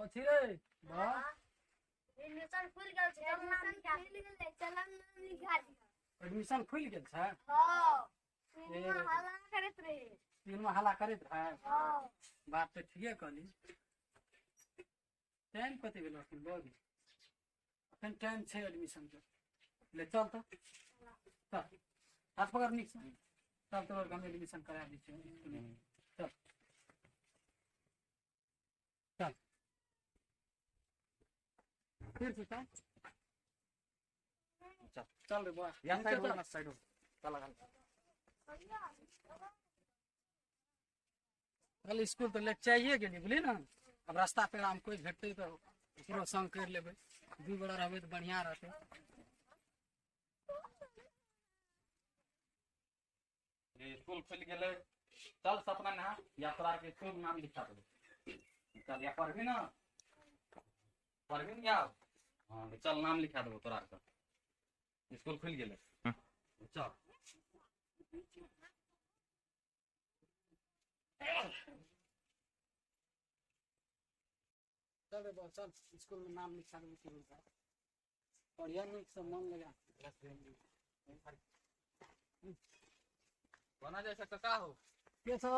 कथी रे बा एडमिशन खुलि गेल छै चल नाम लिखा खुलि गेलै चल नाम लिखा दिअ। एडमिशन खुलि गेल छै हँ ए। तीनू हल्ला करैत रहे तीनू हल्ला करैत रहै हँ बात तऽ ठीके कहली टाइम कते भेल अखन बोल अखन टाइम छै एडमिशन के ले चल तऽ चल हाथ पकड़ नीक से चल तोहर हम एडमिशन करा दै छियौ स्कूलमे चल चल फिर से चल चल। चल रे बुआ या साइड हो चल। ना साइड हो चल लगा कल स्कूल तऽ लेट चाहिए गेलियै बुझलियै ने आब रास्ता पेड़ामे कोइ भेटतै तऽ ओकरो संग करि लेबै दू गोरा रहबै तऽ बढ़िआँ रहतै स्कूल खुलि गेलै चल सपना नहा या तोरा के स्कूल नाम लिखा देबै चल या पढ़बी ना पढ़बी ने आब हाँ तऽ चल नाम लिखा देबो तोरा के स्कूल खुलि गेलै चल चल रे बा चल स्कूल में नाम लिखा देबै तीनू का बढ़िया नीक से मन लगा बना जाइ छै काका हो के छौ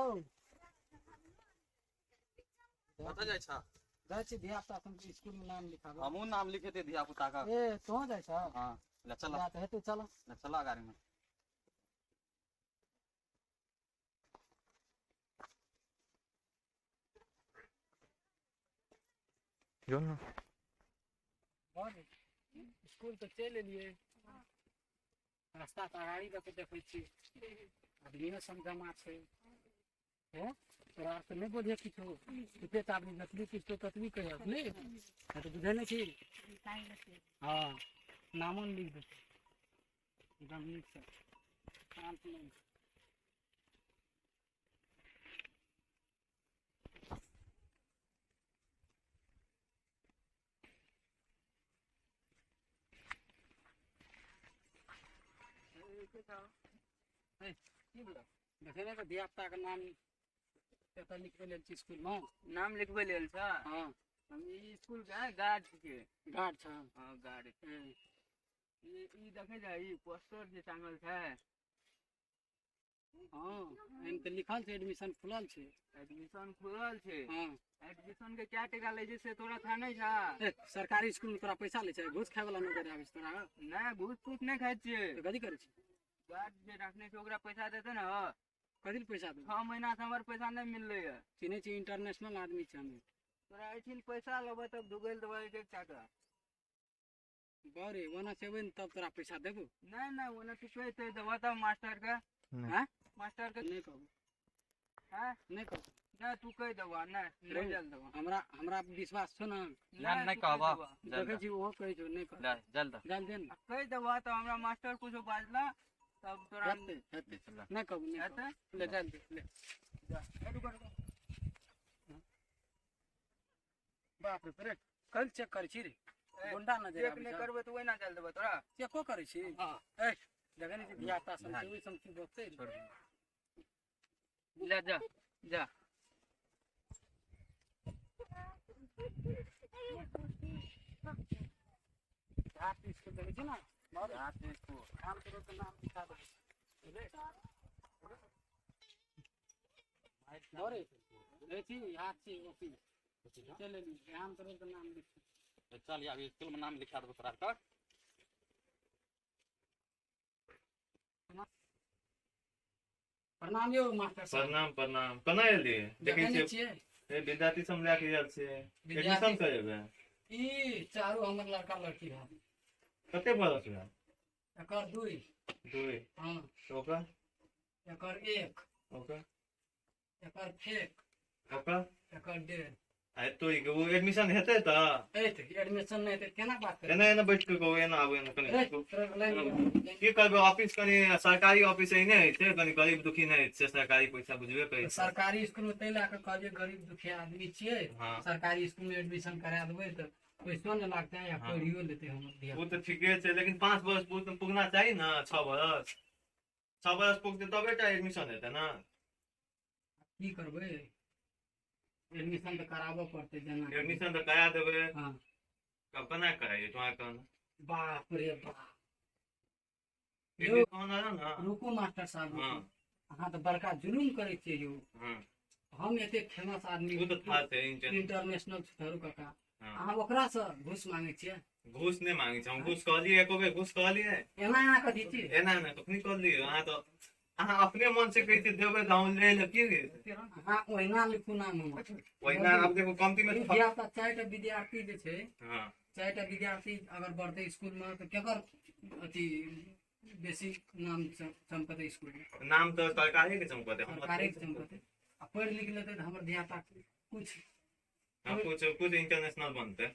कतऽ जाइ छ जाइ छी धिया पुता सबके स्कूल में नाम लिखाबै हमहूँ नाम लिखेते धिया पुता के ए तोहूँ जाइ छह हाँ ले चल जा तऽ हेतै चल ले चल गाड़ी में जो ना भऽ गेल स्कूल तऽ चलि एलियै रास्ता तऽ अगाड़ी दऽ कऽ देखै छी आदमियो सब जमा छै हे तोरा आर तऽ नहि बुझे किछो ठीके तऽ आदमी जतबी किछु ततबी कहियौ नहि नहि तऽ बुझै नहि छी हँ नामो ने लिख देतै एकदम नीकसँ शान्त मन देखै नहि तऽ धियापुताके नाम एतऽ लिखबै लेल छी स्कूलमे नाम लिखबै लेल छ हँ हम ई स्कूल के गार्ड छियै गार्ड छ हँ गार्ड हँ। ई देखै छै ई पोस्टर जे टांगल छै हँ एहिमे तऽ लिखल छै एडमिशन खुलल छै एडमिशन खुलल छै हँ एडमिशन के क्या टका लै छै से तोरा था नहि छा ए, सरकारी स्कूल में तोरा पैसा लै छै घूस खाय वाला नजर आबै छै तोरा नहि घूस तूस नहि खाइ छियै तऽ कथी करै छी गार्ड जे रखने छै ओकरा पैसा देतै ने कथी लए पैसा देबै 6 महीना से हमर पैसा नहि मिललै है चिन्है छी इंटरनेशनल आदमी छै हमे तोरा एहिठिन पैसा लेबै तब ढुगेल देबै एक एक टाका बरे ओना से एबै ने तब तोरा पैसा देबो नहि नहि ओना तू कहि देबह तब मास्टर के हैं मास्टर के नहि कहबो हैं नहि कहबो नहि तू कहि देबह नहि रे। नहि जल देबह हमरा हमरा विश्वास छौ ने नहि नहि तू कहि कहबह देबह। देखै छी ओहो कहै छौ नहि कहबो ले जल्द जाल दे ने आ कहि देबह तऽ हमरा मास्टर कुछो बाजला तब तोरा हेतै हेतै नहि कहबो नहि हेतै कहबो ले जाल दे ले जा, ए, रुको, रुको। बाप रे रे कल चेक करै छी रे ए, गुंडा नजर चेक आबै नहि छौ करबै तऽ ओहिना चल देबै तोरा चेको करै छी हँ ए देखै नहि छी धिया पुता सब छै ओहि सब की बकतै रे ले जा जा हाथ स्कूल देखै छी ने काम करो तऽ नाम लिखा देबै बुझले बरे देखै छी हाथ छी ऑफिस चलि एली काम करो तऽ नाम लिख चल अभी स्कूल में नाम लिखा देबो तोरा के प्रणाम यौ मास्टर साहब प्रणाम प्रणाम केना एलियै देखै देखै नहि छियै छियै ए, विद्यार्थी सब लए के आयल छियै एडमिशन करेबै ई चारू हमर लड़का लड़की रहल कते बरस भेल एकर दुई दुइ हँ तऽ ओकर एकर एक ओकर एकर फेक ओकर एकर डेढ़ आ तोरी के ओ एडमिशन हेतै तऽ एते एडमिशन नहि हेतै केना बात करबै एना एना बैठ के कहू एना आबू एना कनि रे, तोरा लाइन में- की करबै ऑफिस कनि सरकारी ऑफिस एहने होइ छै कनि गरीब दुखी नहि होइ छै सरकारी पैसा बुझबे करै छै सरकारी स्कूल में ताहि लए कऽ कहलियै गरीब दुखिया आदमी छियै हँ सरकारी स्कूल में एडमिशन करा देबै तऽ पैसो नहि लागतै या हँ। पढ़ियो लेतै हमर धिया ओ तऽ ठीके छै लेकिन 5 बरस पुगना चाही ने 6 बरस 6 बरस पुगतै तबे टा एडमिशन हेतै ने की करबै एडमिशन तऽ कराबऽ पड़तै जेना। एडमिशन तऽ करा देबै। हँ। कब केना कराइए तोरा कहना? बाप रे बाप यौ। एडमिशन आयल ने। रुकू मास्टर साहब, रुकू। हँ। अहाँ तऽ बड़का जुलुम करै छियै यौ। हँ। हम एते फेमस आदमी, ओ तऽ था छै इंटरनेशनल छुतहरू काका। हँ। अहाँ ओकरासँ घूस मांगै छियै? घूस नहि मांगै छै हम। घूस कहलियै? एको बेर घूस कहलियै? एना एना कथी छियै? एना एना कखनी कहलियै? अहाँ तऽ अहाँ अपने मन से कहै छियै देबै तऽ हम ले लेब की। अहाँ ओहिना लिखू नाम हमर। ओहिना आब देखू कमती मे। धियापुता 4 टा विद्यार्थी जे छै, हँ। 4 टा विद्यार्थी अगर बढ़तै स्कूलमे तऽ केकर अथी बेसी नाम चमकतै स्कूलमे? नाम तऽ सरकारे के चमकतै, हमर सरकारे के चमकतै। आ पढ़ि लिख लेतै तऽ हमर धियापुता कुछ हँ, कुछ कुछ इंटरनेशनल बनतै।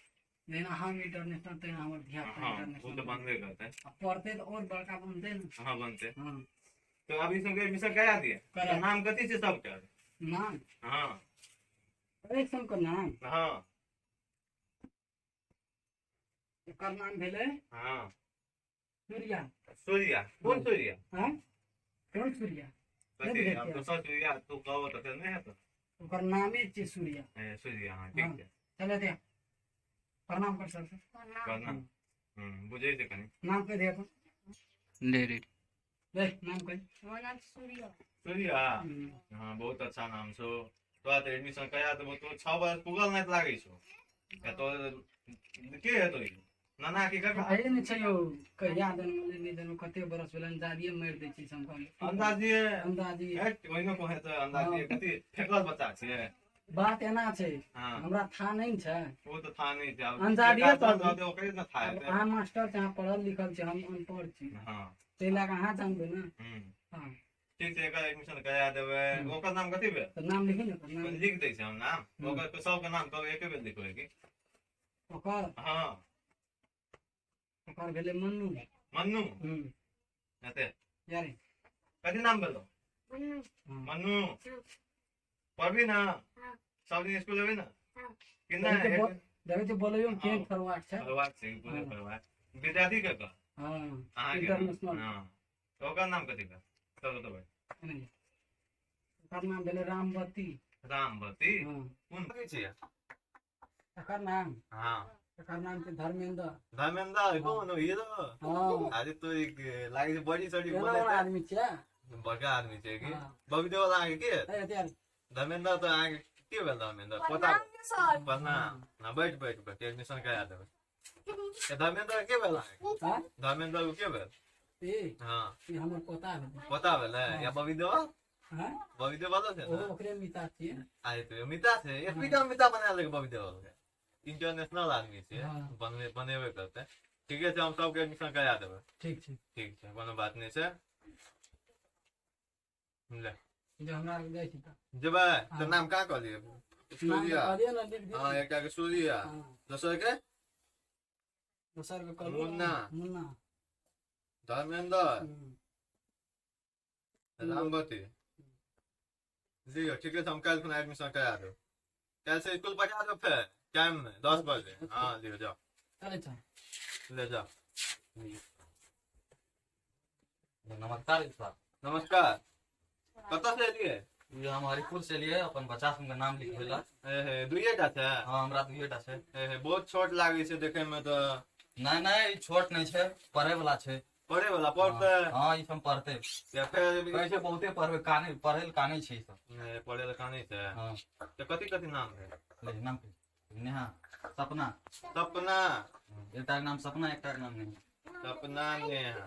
जेना हम इंटरनेशनल तहिना हमर धियापुता हँ, ओ तऽ इंटरनेशनल। बनबे करतै। आ पढ़तै तऽ आओर बड़का बनतै ने। हँ, बनतै। हँ। तो अब ई सबके एडमिशन करा दिए? करा। तऽ नाम कथी छै सबके? नाम? हँ। एक सबके नाम? हँ। एकर नाम भेलै हँ। सूर्या। सूर्या? कोन सूर्या? हँ, कोन सूर्या नहि कथी? बुझै आब छियै? दोसर सूर्या तू कहबो तऽ फेर नहि हेतौ। ओकर नामे छियै सूर्या। ए, सूर्या, हँ, ठीक छै। चले दे, प्रणाम कर सर। प्रणाम। बुझै छै कनि। नाम कहि दे अपन। ले रे। ले, नाम कहि। हमर नाम सूर्य। सूर्या। हँ, बहुत अच्छा नाम छौ। तोरा तऽ एडमिशन करा देबो। तू 6 बरस पुगल नहि लागै छौ या तो के हेतौ ई? नाना की काका? आये नहि छै यौ, कहिया जनमलै नहि जनम, कते बरस भेलै, अंदाजिए मारि दै छी सब। अंदाजिए? अंदाजी। हेट, ओहिनो कहै तऽ अंदाजिए। कथी फेकल बच्चा छियै? बात एना छै, हँ। हमरा था नहि ने छै। ओ तऽ था नहि छै आब। अंदाजिए। जेकरा तऽ रहतै ओकरे ने था आब हेतै। अहाँ मास्टर छै, अहाँ पढ़ल लिखल छै, हम अनपढ़ छी। हँ। ताहि लए कऽ अहाँ जानबै ने। हूँ। हँ। ठीक छै, एकर एडमिशन करा देबै। ओकर नाम कथी भेल? तऽ नाम लिखी ने ओकर नाम। लिख दै छै हम नाम। हूँ। ओकर सबके नाम कहबै, एके बेर लिखबै की? ओकर हँ। ओकर भेलै मन्नू। मन्नू? हूँ। एते। यारे। कथी नाम भेलौ? मन्नू। हँ। मन्नू। पढ़बी ने? हाँ। सब दिन स्कूल एबी ने? हाँ। कि नहि? देखै छियै बोलैयो मे केहन हँ। फरवाट छै। फरवाद छै पूरे। हँ। फरवाद विद्यार्थी के कह। हँ। अहाँके इंटरनेशनल। हँ, तऽ ओकर नाम कथी भेल? चलो तऽ भाइ। नहि। ओकर नाम भेलै रामवती। रामवती? हँ। कोन कथी छियै? एकर नाम? हँ। एकर नाम छै धर्मेंद्र। धर्मेंद्र कोन हीरो? हँ। अरे तो एक लागै छै बड़ी सड़ी एना बोले। वाला आदमी छियै। बड़का आदमी छै की? हँ। बबी देओल अहाँके के? ए, एते आदमी। धर्मेंद्र तऽ अहाँके के भेल धर्मेंद्र? पोता? प्रणाम सर। प्रणाम। हँ, बैठ बैठ बैठ, एडमिशन करा देबै। ए, धर्मेंद्र के भेल अहाँके? हँ? धर्मेंद्र के भेल? ई? हँ। ई हमर पोता भेलै। पोता भेलै या बबी देओल? हँ। बबी देओल छै ओ ने? ओकरे मिता छियै। आइ तो मिता छै, एक मिता बना लेके। बबी देओल के इंटरनेशनल आदमी छै। हँ। बनबे बनेबे करतै। ठीके छै, हम सबके एडमिशन करा देबै। ठीक छै। ठीक छै, कोनो बात नहि छै, ले। जे हमरा आर जाइ छी तऽ। जेबै तऽ हँ। नाम का कहलियै? नाम सूर्या। कहलियै ने, लिख दियौ। हँ, एकटा के सूर्या। हँ। दोसर के? दोसर के कहलहुँ। मुन्ना। मुन्ना। धर्मेंद्र। हूँ। रामवती। लियौ, ठीके छै, हम काल्हि खुना एडमिशन करा देब। काल्हि से स्कूल पठा देब फेर टाइम में 10 बजे। हँ, लियौ, जाओ। चलै छ। ले जाओ। नमस्कार सर। नमस्कार। कतऽ से एलियै? ई हम हरिपुर से एलियै अपन बच्चा सबके नाम लिखबै ला। हे हे, दुइये टा छै? हँ, हमरा दुइये टा छै। हे हे, बहुत छोट लागै छै देखै मे तऽ। नहि नहि, ई छोट नहि छै, पढ़े वाला छै। पढ़े वाला? पढ़तै? हँ, ई सब पढ़तै। या फेर कहै छै बहुते पढ़बै, काने पढ़े लए कानै छै ई सब। नहि, पढ़े लए कानै छै? हँ। तऽ कथी कथी नाम है? ले, नाम कही। नेहा, सपना। सपना। एकटा के नाम सपना, एकटा के नाम नेहा। सपना, नेहा,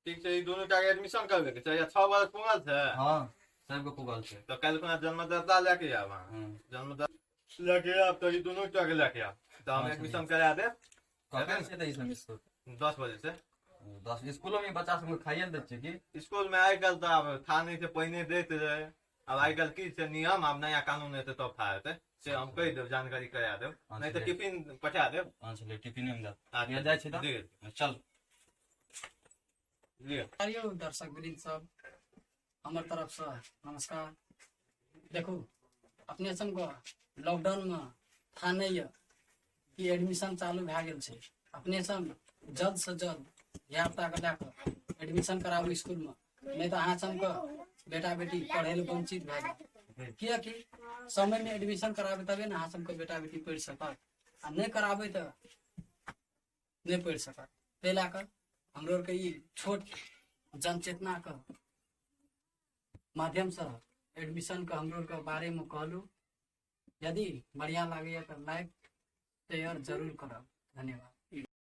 ठीक छै। ई दुनू टा के एडमिशन करबे के छै या 6 बरस पुगल छै? हँ, सबके पुगल छै। तऽ काल्हि खुना जन्मदाता लए के आयब अहाँ। हँ। जन्मदाता लए के आयब तऽ ई दुनू टा के लए के आयब तऽ हम हँ, एडमिशन करा देब। कखन छै तऽ ई सब स्कूल? 10 बजे से। 10 स्कूलो में बच्चा सबके खाइए लए दै छियै की? स्कूल में आइ काल्हि तऽ आब था नहि छै। पहिने दैत रहै, आब आइ काल्हि की छै नियम, आब नया कानून हेतै तब था हेतै, से हम कहि देब, जानकारी करा देब। नहि तऽ टिफिन पठा देब। अच्छा, ले, टिफिने मे जात। अच्छा। जाइ छी तऽ। जी। चल। जी। यौ दर्शक वृंद सब, हमर तरफसँ नमस्कार। देखू, अपने सबके लॉकडाउनमे था नहि यऽ कि एडमिशन चालू भए गेल छै। अपने सब जल्द से जल्द धियापुताके लए कऽ एडमिशन कराबू स्कूलमे, नहि तऽ अहाँ सबके बेटा बेटी पढ़ै लए वंचित भए जायत। कियाकि समय में एडमिशन कराबे तबे ने अहाँ सबके बेटा बेटी पढ़ि सकत, आ नहि कराबे तऽ नहि पढ़ि सकत। ताहि लए कऽ हमरो आरके ई छोट जनचेतनाके माध्यमसँ एडमिशनके हमरो आरके बारेमे कहलहुँ। यदि बढ़िआँ लागैए तऽ लाइक शेयर जरूर करब। धन्यवाद।